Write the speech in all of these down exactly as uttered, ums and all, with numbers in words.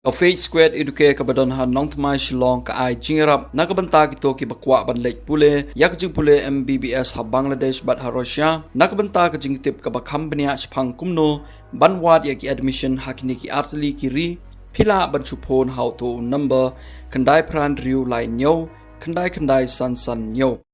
Ka Faith Square Educare kaba don ha Nongthymmai Shillong ka ai jingïarap na ka bynta kito kiba kwah ban leit pule ïa ka jingpule M B B S ha Bangladesh bad ha Russia, na ka bynta ka jingtip kaba kham bniah shaphang kumno ban wad ïa ki admission ha kine ki artylli ki ri. Phi lah ban shu phone ha uto u number khyndai phra hynriew lai hynñiew khyndai khyndai san san hynñiew.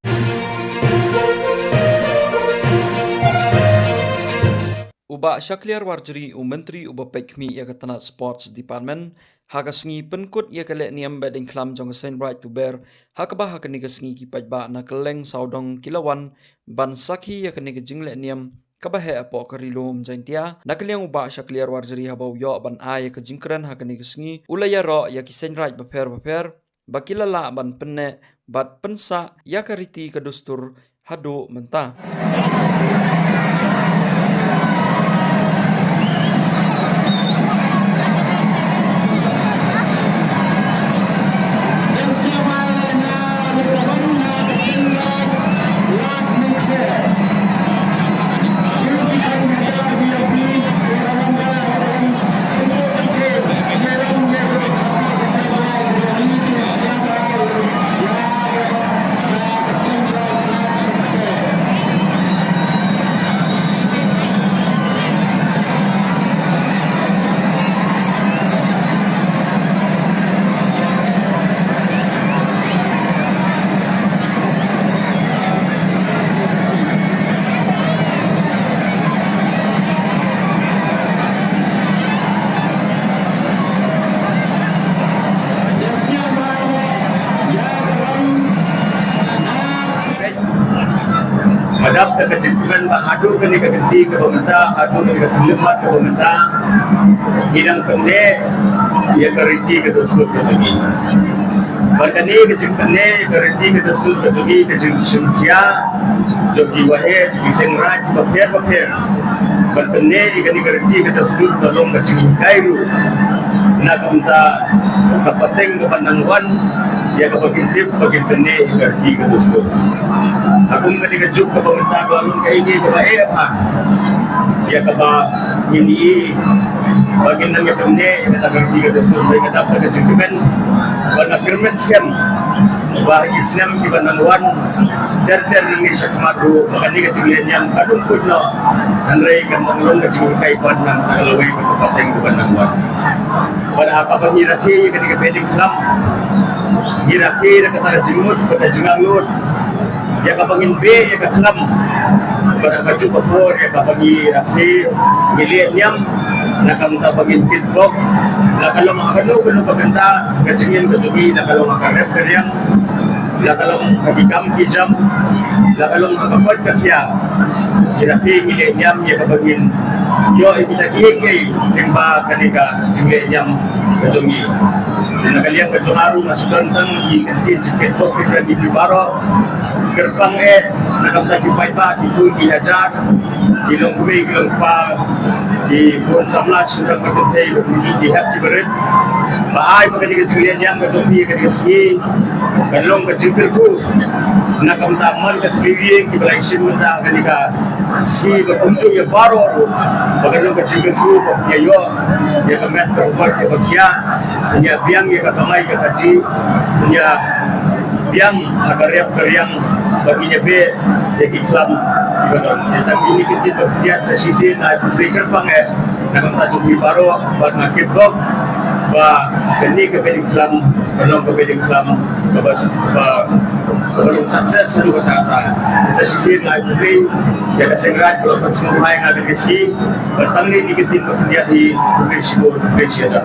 U Bah Shakliar Warjri, u Myntri uba peit khmih ïa ka tnat Sports Department, ha ka sngi pynkut ïa ka lehniam Behdeiñkhlam jong ka Seiñ Raid Tuber, ha kaba ha kane ka sngi ki paidbah na kylleng sawdong ki la wan ban sakhi ïa kane ka jinglehniam kaba heh hapoh ka Ri Lum Jaiñtia. Na ka liang u Bah Shakliar Warjri, haba u ïoh ban ai ïa ka jingkren ha kane ka sngi, u la ïaroh ïa ki seiñ raid bapher bapher ba ki la lah ban pynneh bad pynsah ïa ka riti ka dustur haduh mynta. Madap da ka jingkmen ba haduh kane ka kynti kaba mynta, haduh kane ka khyllipmat kaba mynta, ngi dang pynneh ïa ka riti ka dustur ka jong ngi. Bad kane ka jingpynneh ïa ka riti ka dustur ka jong ngi, ka jingshim khia jong ki waheh, jong ki seiñ raid bapher bapher. Ban pynneh ïa kane ka riti ka dustur ka long ka jinghikai ruh na ka bynta ka pateng kaba nang wan, ïa kaba kin tip ba kin pynneh ïa ka riti ka dustur. Ha kum kane ka juk kaba mynta ka long kaei kaei kaba eh bha ïa kaba ngin ïohi ba ngin nang ïa pynneh ïa kata ka riti ka dustur. Ba ka dap ka jingkmen ba nga kyrmen skhem ba ha ki snem kiba nang wan ter ter nangne shakhmat ruh ba kane ka jinglehniam ka dum kut noh, hynrei kan long ka jinghikai pat na ka lawei ka pateng kaba nang wan. Bad ha kaba ngi rakhe ïa kane ka Behdeiñkhlam, ngi rakhe da kata ka jingmut, kata ka jingangnud ïa kaba ngin beh ïa ka khlam. Bad ha kajuh ka por ïa kaba ngi rakhe, ngi lehniam, na ka bynta ba ngin kitbok, la ka long ha kano kano ka bynta ka jingim ka jong ngi, la ka long ha ka rep ka riang, la ka long ha ki kam ki jam, la ka long ha ka koit ka khiah. Ngi rakhe, ngi lehniam ïa kaba ngin ïoh ïa kita kiei kiei lyngba kane ka jinglehniam ka jong ngi. Na ka liang ka jong nga ruh nga shu don tang ki ktien jingkitbok kyrpang ïa phi baroh. Kyrpang eh na ka bynta ki paidbah, ki khun ki hajar, ki longkmie ki longkpa, ki khun samla shynrang ka kynthei, kumjuh ki hep ki barit. Ba ai ba kane ka jinglehniam ka jong phi kane ka sngi kan long ka jingkyrkhu na ka bynta man ka tnat ïing kiba la ïashim bynta kane ka sngi, ba kumjuh ïa baroh ruh ba kan long ka jingkyrkhu ba phin ïoh ïa ka met ka rubat ïa ka khiah, phin ïa biang ïa ka kamai ka kajih, phin ïa biang ha ka rep ka riang, ba ngin ïa beh ïa ki khlam kiba don. Ïa kata kine ki ktien ba khyndiat sa shisien nga ai khublei kyrpang eh na ka bynta jong phi baroh, bad nga kitbok ba kane ka Behdeiñkhlam kan long ka Behdeiñkhlam kaba, kaba, kaba long success haduh katta katta. Sa shisien nga ai khublei ïa ka Seiñ Raid ba la pynsngewbha ïa nga ha kane ka sngi. Bad tang kine ki ktien ba khyndiat hi, khublei shibun, khublei shihajar.